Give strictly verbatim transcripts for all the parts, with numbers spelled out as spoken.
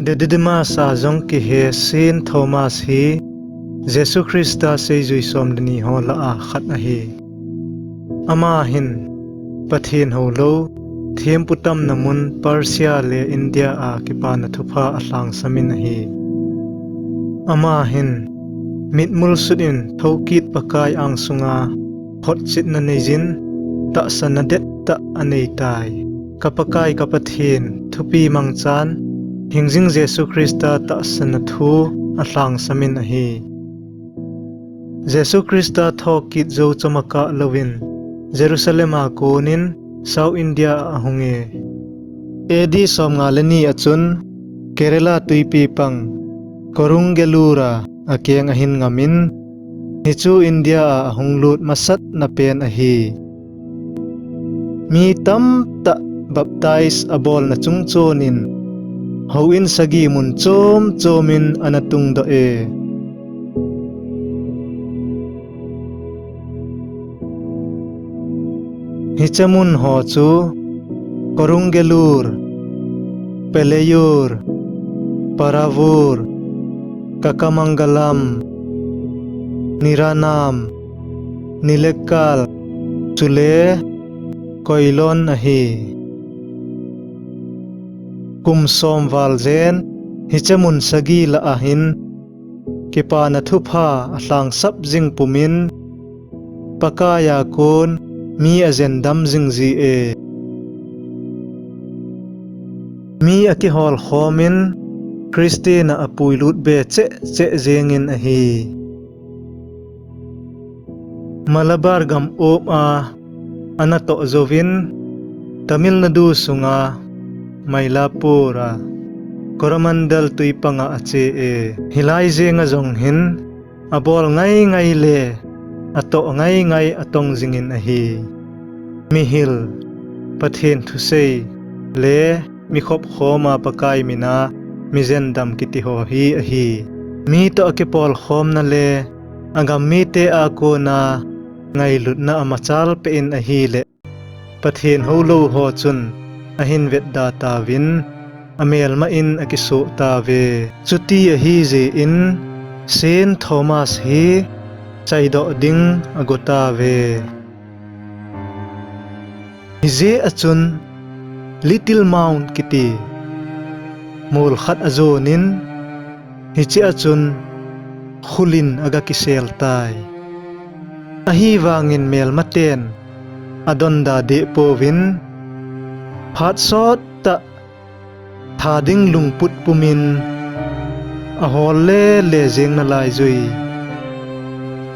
Didymus a jong kihe Saint Thomas hi Jesu Christa seijui som le ni ho lah a khat ahi. Ama hin Pathen houlou, thempu tamna mun Persia le India a kipana thupha alhangsam in ahi. Ama hin mitmul sut in thoukit Pakai angsunga photchetna neijin, tahsanna dettah aneitai. Ka Pakai ka Pathen, thupi mangchan, hingjing Jesu Christa tahsanna thu alhangsam in ahi. Jesu Christa thokit jou chomkhat louvin Jerusalem a konin South India a ahunge. A D somnga le ni a chun Kerala tuipi pang Kodungallur a akeng ahin ngamin, hichu India a ahung lut masatna pen ahi. Mi tamtah baptize abolna chungchonin houin sagi mun chom chomin ana tungdoh e. Hiche mun ho chu Kodungallur, Pelaiyur, Paravur, Kakamangalam, Niranam, Nilekal, chule Koilon ahi. Kum som val jen hiche mun sagi lah a hin kipana thupha alhangsap jing pumin, Pakai a kon mi ajendam jing ji e. Mi akiholkhomin Christian a apuilut be cheh cheh jengin ahi. Malabar gam up a ana toh jouvin Tamil Nadu sunga Mylapore a Coromandel tuipanga ache e. Hilai jenga jong hin abol ngai ngai le atoh ngai ngai atong jingin ahi. Mihil, Pathen thusei le mi khopkhom a Pakai mina mi jendam kiti ho hi ahi. Mi toh akipolkhomna le agam mite a kona ngailutna amachal peh in ahile, Pathen houlou ho chun ahin vetda tauvin, amelma in akisoh tauve. Chuti ahijeh in Saint Thomas hi chaidoh ding ago tauve. Hijeh a chun Little Mount kiti mol khat ajonin, hiche a chun khulin aga kisel tai. Ahivangin melmaten adonda deh pouvin, phat sottah tha ding lungput pumin ahol le le jeng nalai jui.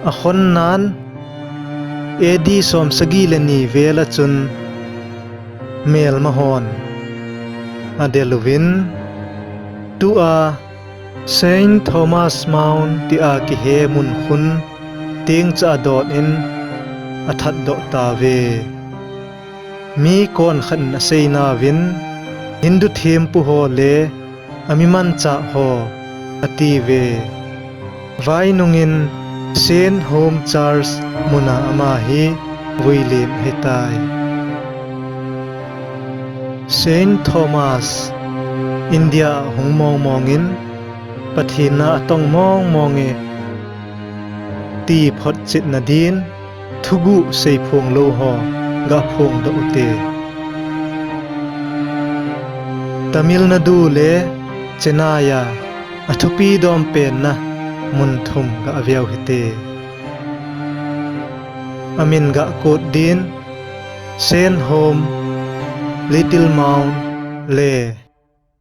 Akhonnan A D som sagi le ni vel a chun melma hon adel uvin, tua Saint Thomas Mount tia kihe mun khun tengcha adot in athatdoh tauve. Mi konkhat in aseinauvin, Hindu thempu ho le ami manchah ho atiuve. Vainungin Saint Home Church muna ama hi vuilen ahitai. Saint Thomas India a hung mongmongin Pathen na atong mongmonge ti photchetna din thuguh seiphong lou ho gaphongdoh ute. Tamil Nadu le Chennai a athupi dompenna mun thum gaveu hite. Amin gakot din Saint Home, Little Mount le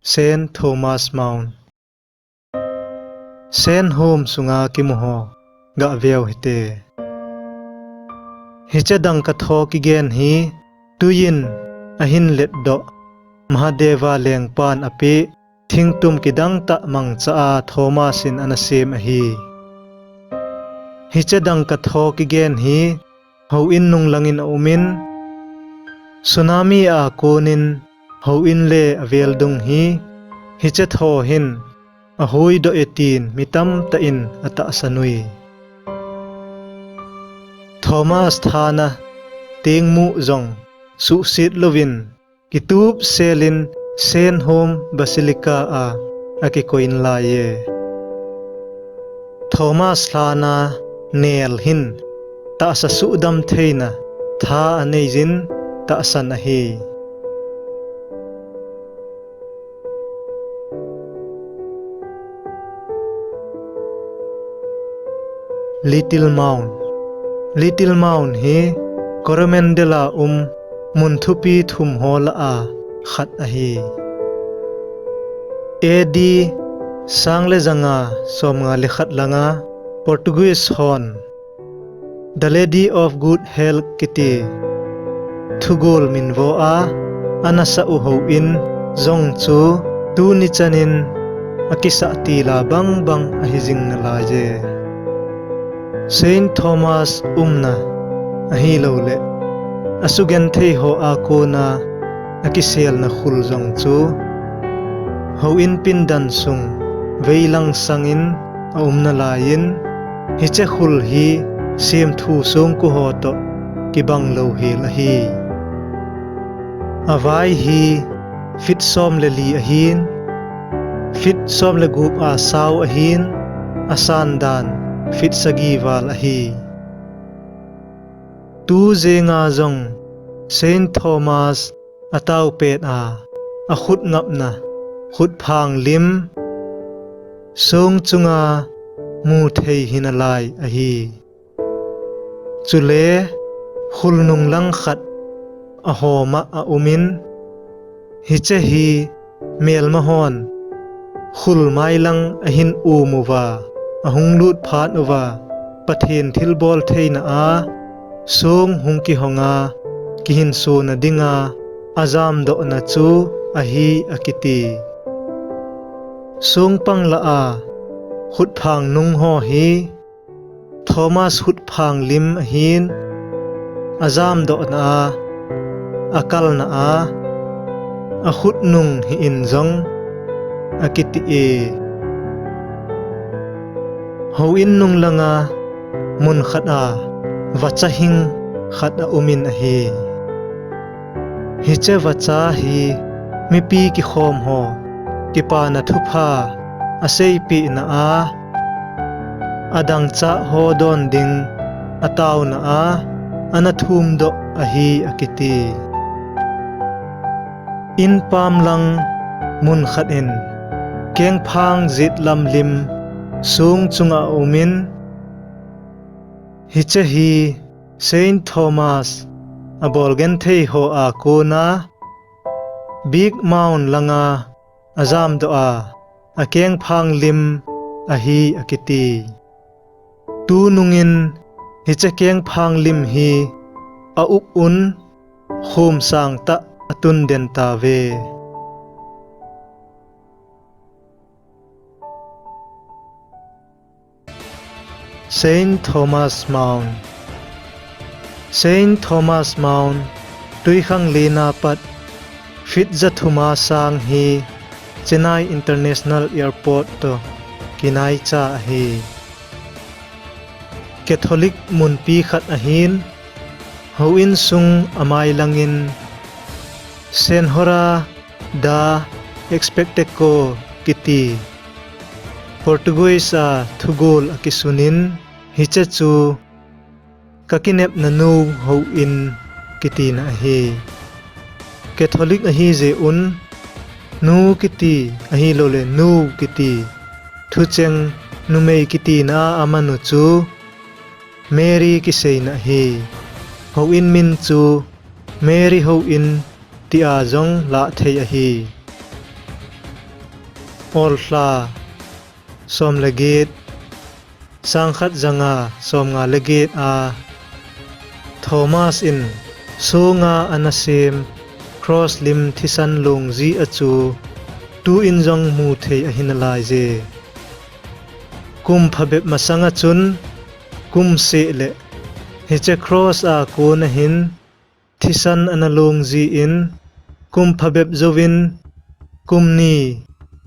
Saint Thomas Mount. Saint Home sunga kimuho gaveu hite. Hiche dangka tho kigen hi tuiyin ahin letdoh Mahadeva lengpan apeh thingtum kidangtah mangcha a Thomas in anasem ahi. Hiche dangka tho kigen hi houin nunglangin aumin, tsunami a konin houin le aveldung hi hiche tho hin ahuidoh e tin mi tamtah in atahsan ui. Thomas thana tengmuh jong suhset louvin kitupselin Saint Home Basilica a akikoi in laiye. Thomas lhana nel hin tahsa suhdam theina tha aneiyin tahsan ahi. Little Mound. Little Mound hi Coromandel a um mun thupi thum ho lah a khat ahi. A D sang le janga somnga le khat langa Portuguese hon The Lady of Good Health kiti thugol minvo a ana sah u houin jong chu tuni chanin akisah tila bangbang ahi jing nalaiye. Saint Thomas umna ahilouleh asugenthei ho a kona akiselna khul jong chu houin pindan sung veilang sangin aum nalaiyin, hiche khul hi semthu songkul ho toh kibang louhel ahi. Avai hi feet som le li ahin, feet som le gup a sao ahin, asan dan feet sagi val ahi. Tu jenga jong Saint Thomas atao pet a, akhut ngapna, khutphang lim, song chunga mu thei hi nalai ahi. Chule, khul nung lang khat ahoma aumin, hiche hi melma hon khul mailang ahin um uva, ahung lut phat uva, Pathen thilbol theina a, song hung kihonga, kihinsona dinga, ajamdohna chu ahi akiti. Song pang lah a, khutphang nung ho hi, Thomas khutphang lim ahin, ajamdohna a, akalna a, akhut nung hi in jong akiti e. Houin nung langa mun khat a vacha hing khat aumin ahi. Hiche vacha hi mipi kikhom ho kipana thupha aseipehna a, adangchah ho don ding ataona a, ana thumdoh ahi akiti. Inpam lang mun khat in kengphang jetlam lim song chunga aumin, hiche hi Saint Thomas abol genthei ho a kona Big Mound langa ajamdoh a, akengphang lim ahi akiti. Tunungin hiche kengphang lim hi a-up un khom sangtah atun den tauve. Saint Thomas Mount. Saint Thomas Mount, Tuikhanglen a pat feet jathum a sang hi Chennai International Airport toh kinaicha ahi. Catholic munpi khat ahin, houin sung amai langin Senhora da Expectacle kiti Portuguese a thugol akisunin, hiche chu kakinepna nu houin kitina ahi. Catholic ahijeh un, nu kiti ahilouleh nu kiti thucheng numei kitina a amanu chu Mary kiseina ahi. Houin min chu Mary Houin tia jong lahthei ahi. Ollha, som le get, sangkhat janga somnga le get a Thomas in songa anasem cross lim thisan longji a chu tuin jong muthei ahi nalaiye. Kum phabep masanga chun kum seh le hiche cross a kona hin thisan analong jin, kum phabep jouvin, kum ni,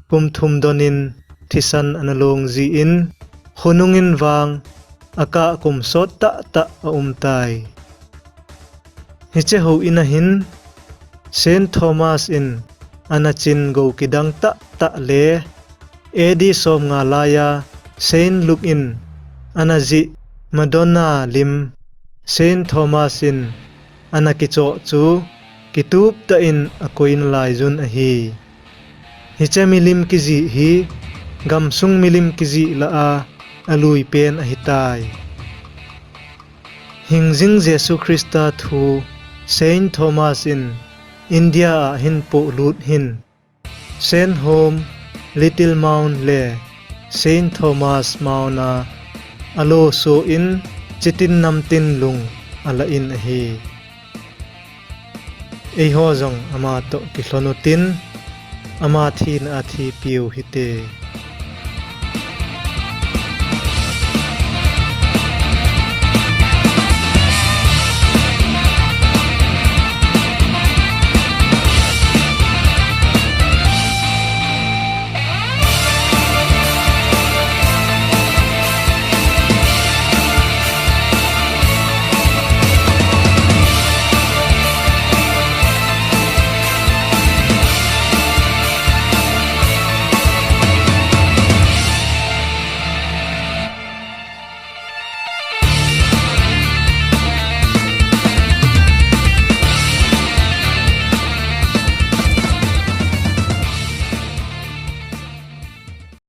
kum thum donin thisan analong jin, khonungin vang akah kum sot tahtah aumtai. Hiche houin a hin Saint Thomas in anachin gou kidang tahtah le A D somnga laiya Saint Luke in ana jih Madonna lim Saint Thomas in ana kichoh chu kituptah in akoina laiyun ahi. Hiche milim kijih hi gamsung milim kijih lah a alui pen ahitai. Hingjing Jesu Christa thu Saint Thomas in India a ahin pohlut hin Saint Home, Little Mount le Saint Thomas Mount a alosoh in chitin namtin lung alah in ahi. Eiho jong ama toh kilhon utin, ama thina a thipiu hite.